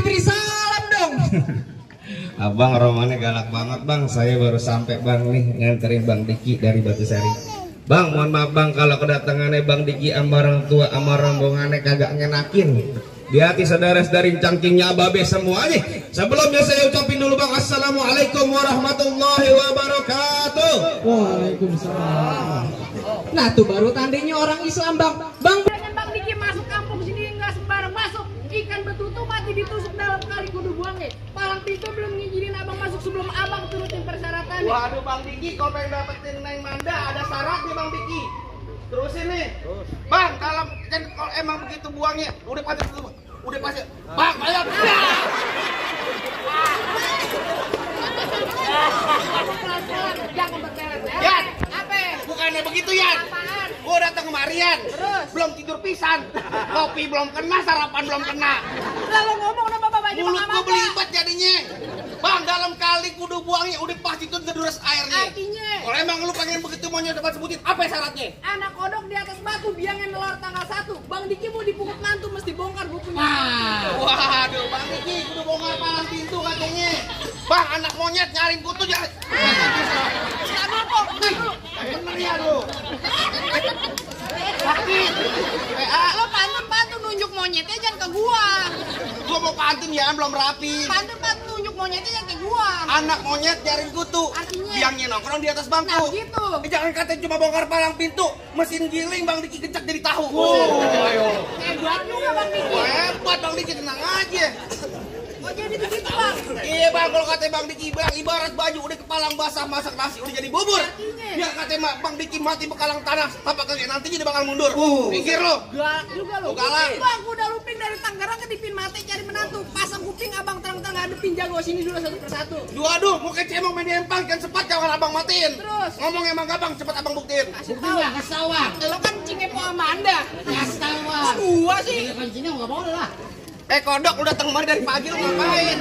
diberi salam dong. Abang romannya galak banget bang. Saya baru sampai bang nih nganterin Bang Diki dari Batusari. Bang, mohon maaf bang kalau kedatangannya Bang Diki sama orang tua sama rombongannya kagak ngenakin. Di hati saudara-saudari cangkingnya ababe semuanya. Sebelumnya saya ucapin dulu bang, assalamualaikum warahmatullahi wabarakatuh. Waalaikumsalam. Nah tuh baru tandanya orang Islam bang. Bang Diki masuk kampung sini nggak sembarang masuk. Ikan betutu mati ditusuk dalam kali kudu buangnya. Palang pintu belum ngizinin abang masuk sebelum abang turutin persyaratannya. Waduh Bang Diki, kalau pengen dapetin Neng Manda ada syaratnya Bang Diki. Terusin nih. Bang, kalau emang begitu buangnya, udah pasti Bang, bayar. Jangan bertele-tele. Yan, Apa? bukannya begitu Yan. Apaan? Gua datang kemarian. Terus? Belum tidur pisan. Kopi belum kena, sarapan belum kena. Lalu ngomong sama bapak Mulut gua belibet jadinya. Bang, dalam kali kudu buangnya udah pasti itu ngedures airnya. Artinya? Kalau emang lu pengen begitu mau dapat sebutin, apa syaratnya? Anak kodok di atas batu biangnya nelor tanggal 1. Bang Diki mau dipungut mantu mesti bongkar bukunya. Waduh, Bang Diki kudu bongkar palang pintu katanya. Bang, anak monyet nyariin kutu jangan. Aduh kok, aduh. Bener ya lu. Sakit. Lo pantun nunjuk monyetnya jangan ke gua. Gua mau pantun ya, belum rapi. Pantun nunjuk monyetnya jangan ke gua. Anak monyet nyariin kutu. Artinya? Biangnya nongkrong di atas bangku. Nah, gitu. Jangan katanya cuma bongkar palang pintu, mesin giling Bang Diki gecek jadi tahu. Hebat juga Bang Diki. Hebat Bang Diki, tenang aja. Oh jadi begitu Bang. Iya Bang, kalau kata Bang Diki Bang, ibarat baju udah kepalang basah masak nasi udah jadi bubur. Biar kata Bang Diki mati bekalang tanah, tapak kaki nanti jadi bakal mundur. Pikir lo. Galak juga lo. Galak. Bang, udah lupin dari Tangerang ke Dipin Mate cari menantu. Pasang kuping abang terang-terang ngadepin jago sini dulu satu persatu. Aduh, mau kece emang main empang kan cepat jangan abang matiin. Terus? Ngomong emang gampang, cepat abang buktiin. Kasih tahu. Kasih tahu. Lo kan cingepo sama Anda. Kasih tahu. Gua sih. Kancingnya enggak boleh lah. Kodok lu datang kemari dari pagi lu ngapain?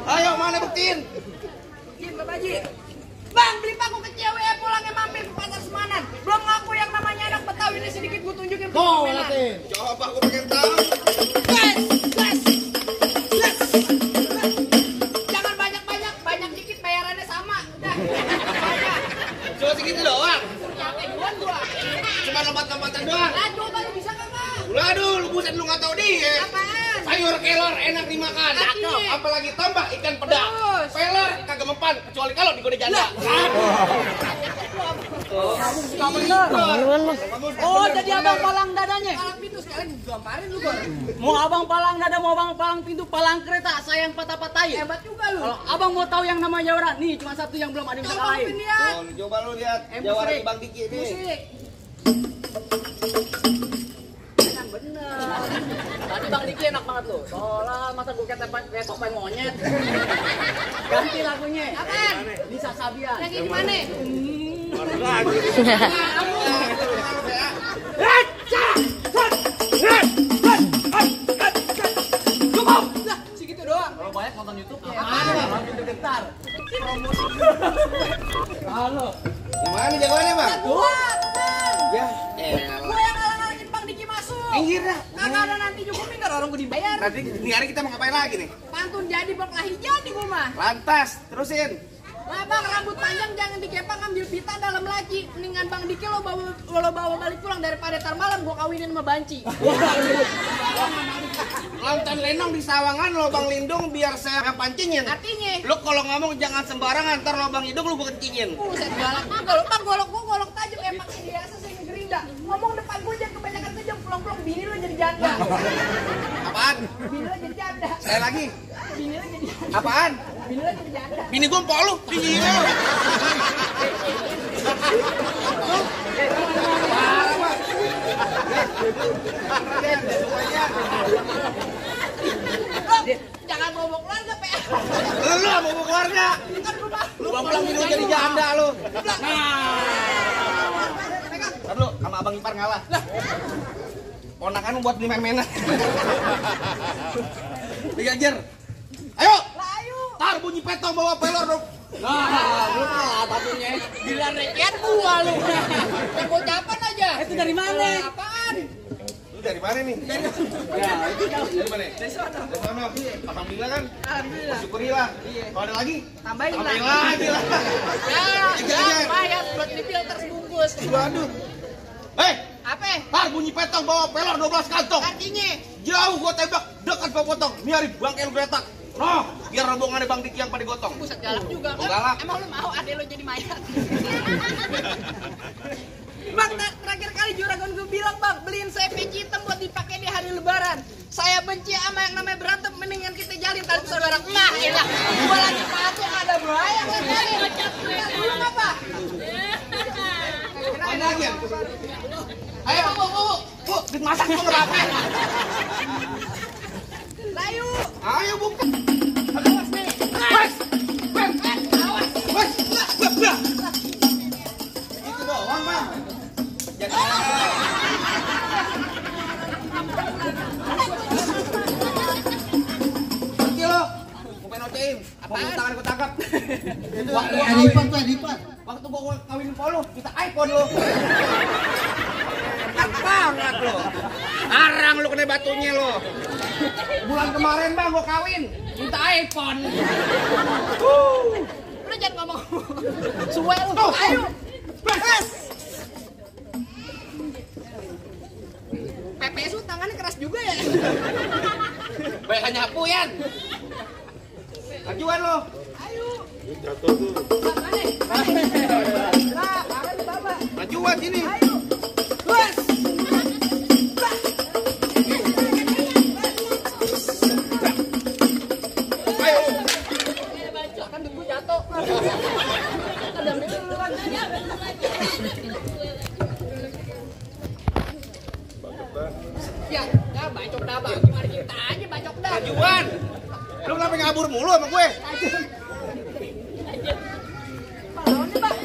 Ayo mana buktiin? Buktiin Bapak Haji. Bang, beli paku ke cewek pulangnya mampir ke pasar Semanan. Belum ngaku yang namanya anak Betawi ini sedikit gua tunjukin permainan. Coba gua pengen tahu. Gas. Jangan banyak dikit bayarannya sama. Udah. Cuma segitu doang. Capek duluan gua. Cuma lompat-lompatan doang. Aduh, Bang, bisa kagak? Aduh, lu buset lu nggak tahu dia. Apaan? Sayur kelor enak dimakan. Cakep. Apalagi tambah ikan peda. Terus? Pelor kagak mempan kecuali kalau digoda janda. Gak bener. Oh, jadi abang palang dadanya. Palang pintu sekalian gamparin lu, Bang. Mau abang palang dada, mau abang palang pintu, palang kereta, saya yang patah-patahin. Hebat juga lu. Kalau abang mau tahu yang nama Jawara, nih cuma satu yang belum ada yang bisa Coba kalahin. lihat. Coba lu lihat Jawara di Bang Diki ini. Musik. Enak bener. Tadi Bang Diki enak banget loh. Soalnya masa gue kayak topeng monyet. Ganti lagunya. Apaan? Lisa Sabian. Lagi di mana? Cukup. Lah, segitu doang. Kalau banyak nonton YouTube ya. Langsung getar. Halo. Gimana jagoannya Bang? Buat, Bang. Ya, Gua yang ngalang-ngalangin Bang Diki masuk. Pinggir dah. Kagak ada nanti juga minggu orang gua dibayar. Nanti ini hari kita mau ngapain lagi nih? Pantun jadi berkelahi jadi gua mah. Lantas, terusin. Lah Bang, rambut panjang jangan dikepang ambil pita dalam laci. Mendingan Bang Diki lo bawa balik pulang daripada tar malam gua kawinin sama Banci. Lontan lenong di sawangan lobang lindung biar saya yang pancingin. Artinya? Lu kalau ngomong jangan sembarangan, ntar lobang hidung lu gua kencingin. Buset galak juga lo. Bang golok tajam emang biasa saya ngegerinda. Ngomong depan gua jangan kebanyakan kejam pulang-pulang bini lo jadi janda. Apaan? Bini lo jadi janda. Saya lagi. Bini lo jadi janda. Apaan? Bini lo jadi janda. Bini gua empok lu. Iya. Jangan bawa keluarga, Pe. Lu mau keluarga. Kan rumah. Lu pulang bini lu jadi janda lu. Ntar lu sama abang ipar ngalah. Ponakan buat beli main-mainan. Diajar. Ayo. Lah ayo. Tar bunyi petong bawa pelor dong. Nah, belum kalah batunya. Gila rekian gua lu. Yang gocapan aja. Itu dari mana? Apaan? dari mana nih? Ya, itu jauh. Dari mana? Dari sana. Dari sana. Alhamdulillah kan? Alhamdulillah. Syukurilah. Kalau ada lagi? Tambahin lah. Tambahin lagi lah. Ya, bayar buat di filter bungkus. Waduh. Hei, Apa? tar bunyi petong bawa pelor 12 kantong. Artinya? Jauh gua tembak, dekat gua potong. Miari bangkel gretak. Noh, biar rombongannya Bang Diki yang pada gotong. Buset galak juga. Oh, galak. Emang lu mau adek lu jadi mayat? Bang, terakhir kali Juragan gue bilang, Bang, beliin saya peci hitam buat dipakai di hari lebaran. Saya benci sama yang namanya berantem, mendingan kita jalin tali saudara. Nah, elah, gua lagi patung ada bahaya kan kali. Dulu apa? Mana lagi ya? Ayo, Bu, duit masak gua berapa? Layu. Ayo, Bu. Awas nih. Awas. Itu doang, Bang. Jadi Pergi lo. Gua pengen ocein. Apaan? Tangan gua tangkap. Waktu gua kawin polo, kita iPhone lo. Banget lo. Arang lo kena batunya lo. Bulan kemarin Bang gua kawin, minta iPhone. Lu jangan ngomong. Suwe lu. Ayo. Bes. PPSU tangannya keras juga ya. Banyak nyapu Yan. Ajuan lo. Ayo. Jatuh tuh. Nah, parah di bawah. Ajuan sini. Ayo. Bes. Ayo. Kan duit gua jatuh. Ada ambil dulu kan. Ya, bacok dah bang. Mari kita aja bacok dah. Ajuan. Lu kenapa ngabur mulu sama gue? Balon nih bang.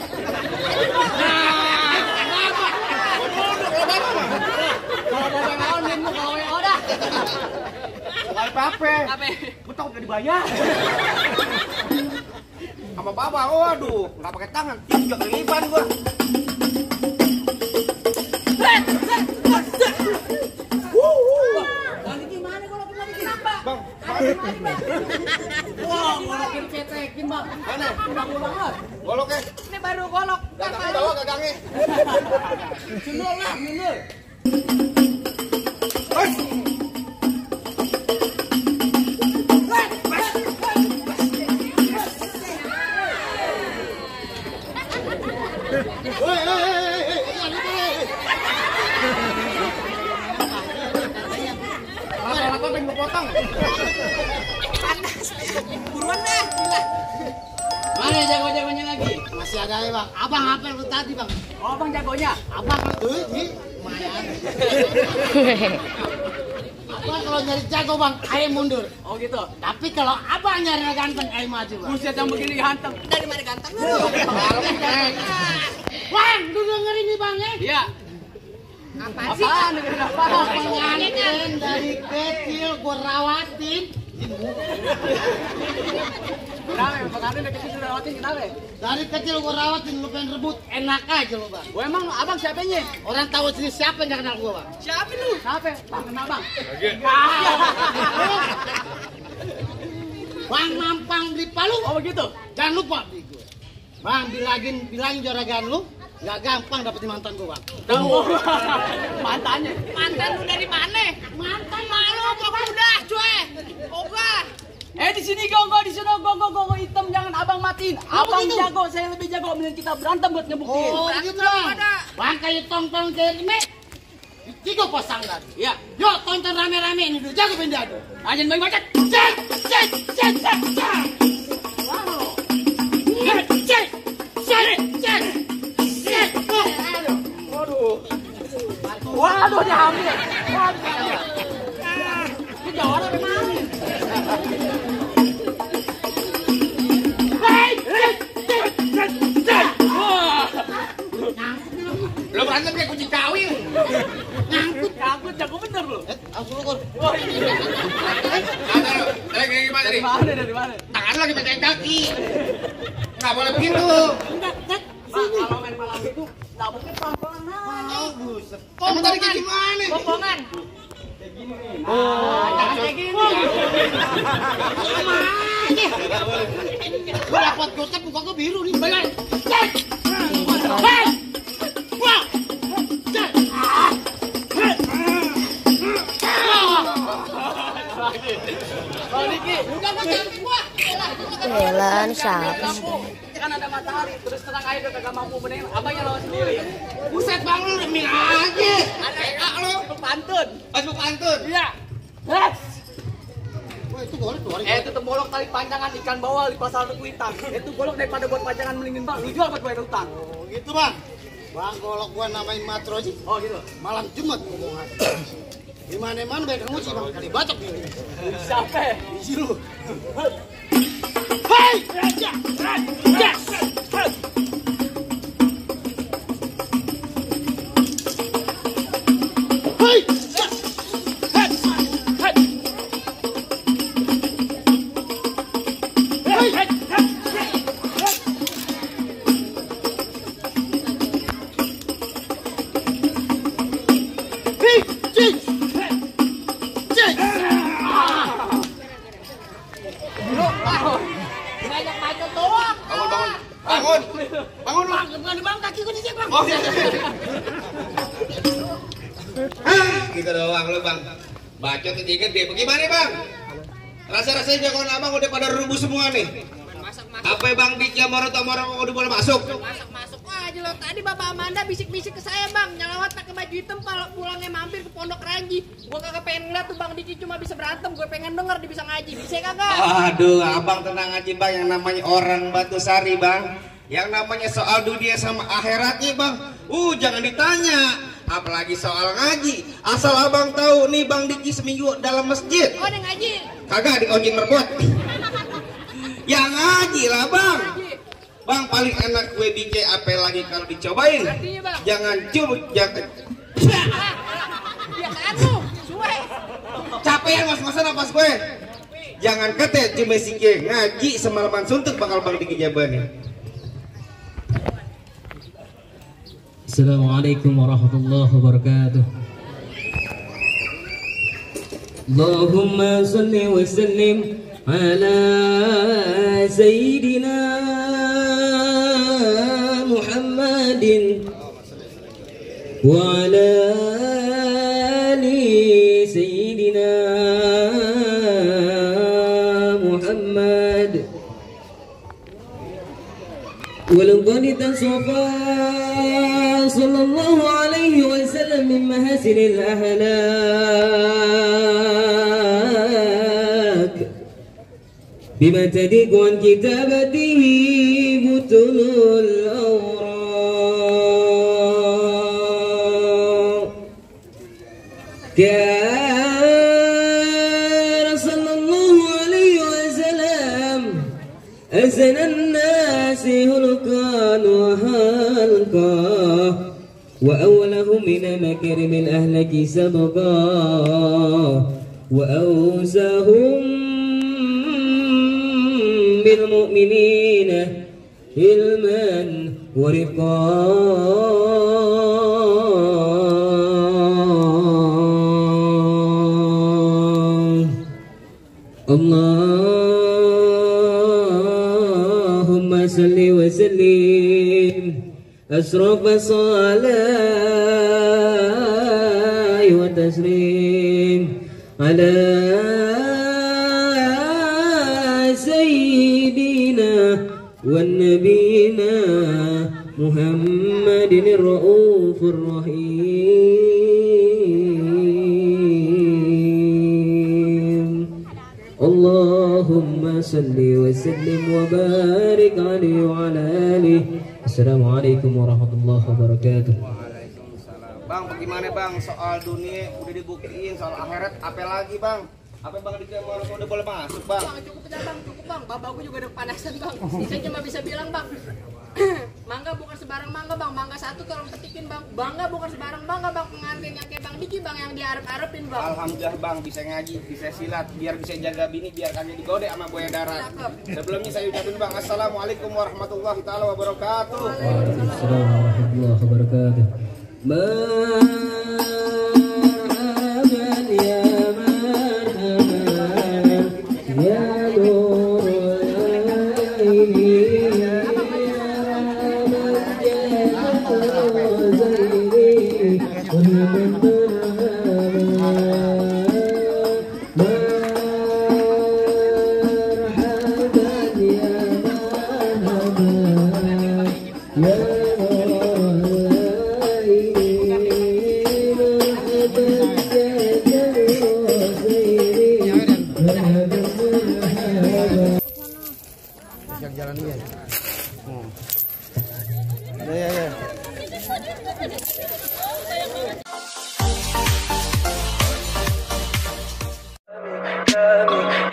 Kalau mau balon nih mau kalau WO dah. Apa? Apa? Betul gak dibayar. Sama papa, waduh, nggak pakai tangan, juga kelipan gua. Bang gimana kalau kita kenapa? Bang, Wah, ngolokin cetekin bang. mana? Bang banget. Golok ya? Ini baru golok. Gagangnya bawa gagangnya. Sundul lah, sundul. Apa pengen gua potong? Panas. Buruan dah. Gila. Mana jago-jagonya lagi? Masih ada ya bang. Abang hafal lu tadi bang. Oh, bang jagonya. Abang ini lumayan. Abang kalau nyari jago bang, ayo mundur. Oh gitu. Tapi kalau abang nyari ganteng, ayo maju bang. Buset yang begini ganteng. Dari mana ganteng lu? Bang, lu dengerin nih bang ya. Iya. Apaan sih? Apaan? Apaan? Pengantin dari kecil gua rawatin. Kenapa? Pengantin dari kecil sudah rawatin kenapa? Dari kecil gua rawatin, lu pengen rebut, enak aja lu bang. Gua emang abang siapanya? Orang tahu sini siapa yang gak kenal gua bang? Siapa lu? Siapa? Bang kenal bang. Bang mampang beli palu. Oh begitu. Jangan lupa beli gue. Bang bilangin juragan lu, nggak gampang dapetin mantan gue bang. Oh, mantannya. Mantan lu dari mana? Mantan malu apa udah cuy. Oga. Di sini go di sana go hitam jangan abang matiin. Abang begitu? jago, saya lebih jago mending kita berantem buat ngebuktiin. Oh gitu bang. Bang kayak tong-tong kayak ini. Tiga pasang lagi. Iya. Yuk tonton rame-rame ini dulu, jago penjadu. Aja main macet. Cek. Wow. Cek. Waduh dia hamil. Ini jawara memang. Lo berantem kayak kucing kawin. Nyangkut jago bener lu. Aku lukur. Oh iya. Kayak gimana nih? Dari mana? Tangan lagi pegang kaki. Nggak boleh begitu. Bang, kalau main malam itu Nah, mungkin pelan-pelan naik. Buset. Kamu tadi kayak gimana? Popongan. Jangan kayak gini. Sama aja. Gua dapat gocap muka gua biru nih. Baik. Cek. Hei. Wah. Cek. Oh, Niki, udah gua cantik gua. Jalan siapa? Kan ada matahari, terus terang aja udah kagak mampu benerin. Abangnya lawan sendiri. Buset bang lu demi aja. Ada EA lo, pantun. Masuk pantun. Iya. Yes. Wah itu golek tuh. Itu tembolok tali panjangan ikan bawal di pasar Kuitang. Itu golok daripada buat panjangan melingin bang. Lu jual buat bayar utang. Oh gitu bang. Bang golok gua namain Matro sih. Oh gitu. Malam Jumat ngomongan. Di mana-mana baik kamu sih bang kali bacok ini. Siapa? Isi lu. Hei! Yes! Hei! Banyak macet doang. Bangun! Bangun bang! Bang, kaki gua dicek bang. Oh iya. Gitu doang lu bang. Bacot itu gede. Bagaimana bang? Rasa-rasanya jagoan abang udah pada rubuh semua nih. Apa bang Diki sama orang udah boleh masuk? Masuk aja lo. Tadi Bapak Amanda bisik-bisik ke saya bang, nyelawat pakai baju hitam kalau pulangnya mampir ke Pondok Ranji. Gua kagak pengen ngeliat tuh Bang Diki cuma bisa berantem, gue pengen denger dia bisa ngaji. Bisa kagak? Aduh, abang tenang aja bang. Yang namanya orang Batu Sari bang, yang namanya soal dunia sama akhiratnya bang, jangan ditanya. Apalagi soal ngaji. Asal abang tahu nih Bang Diki seminggu dalam masjid. Oh ada ngaji. Kagak diojin merbot. Ya ngaji lah bang. Bang paling enak kue BK apa lagi kalau dicobain. Artinya bang. Jangan jangan. Biasaan lu, suwe. Capek ya ngos-ngosan apa gue? Jangan kete cuma sike ngaji semalaman suntuk bakal Bang Diki jawabannya. Assalamualaikum warahmatullahi wabarakatuh. Allahumma salli wa sallim ala sayyidina Muhammadin wa ala ali sayyidina Muhammad. ولقد تصفى صلى الله عليه وسلم من محاسن الأخلاق بما تدق عن كتابته بطن الأوراق كان صلى الله عليه وسلم أحسن الناس خلقا وخلقا وأولهم من مكرم الأهلك سبقا وأوساهم بالمؤمنين علما ورفقا. اللهم صل وسلم أشرف صلاة وتسليم على سيدنا والنبينا محمد الرؤوف الرحيم. اللهم صل وسلم وبارك عليه وعلى آله. Assalamualaikum warahmatullahi wabarakatuh. Waalaikumsalam. Bang, bagaimana bang soal dunia udah dibuktiin, soal akhirat apa lagi bang? Apa bang Diki orang udah boleh masuk bang? Bang cukup aja bang, cukup bang. Bapak gue juga udah panasan bang. Saya cuma bisa bilang bang, Bangga bukan sebarang bangga bang, mangga satu tolong petikin bang. Bangga bukan sebarang bangga bang, pengantin yang kayak Bang Diki bang yang diarep-arepin bang. Alhamdulillah bang, bisa ngaji, bisa silat, biar bisa jaga bini, biar kagak digode sama buaya darat. Sebelumnya saya ucapin bang, assalamualaikum warahmatullahi taala wabarakatuh. Waalaikumsalam warahmatullahi wabarakatuh. Marhaban ya marhaban ya nur ini ya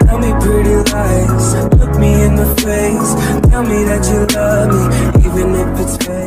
Tell me pretty lies, look me in the face. Tell me that you love me, even if it's fake.